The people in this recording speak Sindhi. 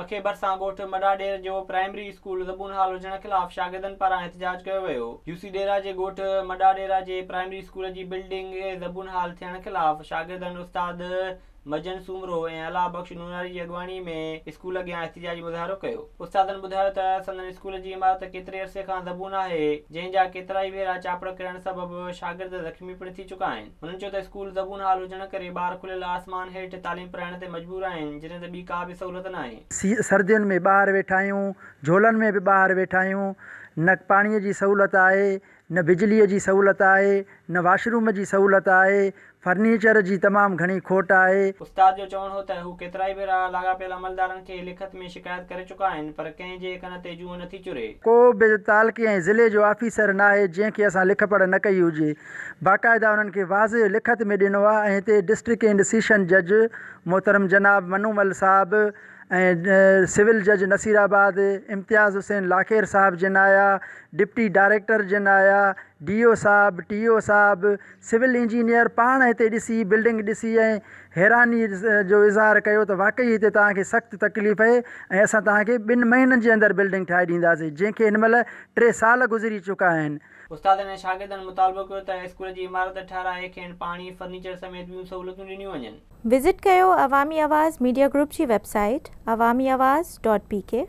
پکي ڀرسان ڳوٺ مڏاڏير جو پرائمري اسڪول زبون حال هجڻ خلاف شاگردن پاران احتجاج ڪيو ويو. يوسي ڏيرا جي ڳوٺ مڏاڏيرا جي پرائمري اسڪول جي بلڊنگ زبون حال ٿيڻ خلاف شاگردن استاد مجن سومرو ۽ الله بخش نوناري جي اڳواڻي ۾ اسڪول اڳيان احتجاجي مظاهرو ڪيو. استادن ٻڌايو ته سندن اسڪول جي عمارت ڪيتري عرصي کان زبون آهي، جنهن جا ڪيترائي ڀيرا چاپڙ ڪرڻ سبب شاگرد زخمي پڻ ٿي چڪا آهن. هنن چيو ته اسڪول زبون حال هجڻ ڪري ٻار کليل آسمان هيٺ تعليم پرائڻ تي مجبور آهن، جڏهن ته ٻي ڪا به سهولت ناهي. سردين ۾ ٻاهر ويٺا آهيون، جهولن ۾ به ٻاهر ويٺا آهيون، نه پاڻي جي سهولت آهي، نه بجليء جي سهولت آهي، نه واش روم جي سهولت آهي، فرنيچر جي تمام گهڻي کوٽ آهي. استاد جو چوڻ هو ته هو ڪيترائي ڀيرا لاڳاپيل عملدارن کي لکت ۾ شڪايت ڪري چڪا آهن پر ڪنهن جي ڪن تي جونء نٿي چري. ڪو به تعلقي ۽ ضلعي جو آفيسر ناهي جنهن کي اسان لک پڙهه نه ڪئي هجي. باقاعده انهن کي واضح لکت ۾ ڏنو آهي ۽ هتي ڊسٽرڪٽ اينڊ سيشن جج محترم جناب منومل صاحب ۽ سول جج نصيرآباد امتياز حسين لاکير صاحب جن آيا، ڊپٽي ڊائريڪٽر جن آيا، ڊي او صاحب، ٽي او صاحب، سول انجنيئر پاڻ هتي ڏسي بلڊنگ ڏسي ۽ حيراني جو اظهار ڪيو ته واقعي هتي توهان کي سخت تڪليف اهي ۽ اسان توهان کي ٻن مهينن جي اندر بلڊنگ ٺاهي ڏينداسين جنهن کي هن مهل ٽي سال گذري چڪا آهن. استادن ۽ شاگردن مطالبو ڪيو ته اسڪول جي عمارت ٺهرائي کين پاڻي، فرنيچر سميت ٻيون سهولتون ڏنيون وڃن. وزٽ ڪيو عوامي آواز ميڊيا گروپ جي website Awami Awaz dot P K.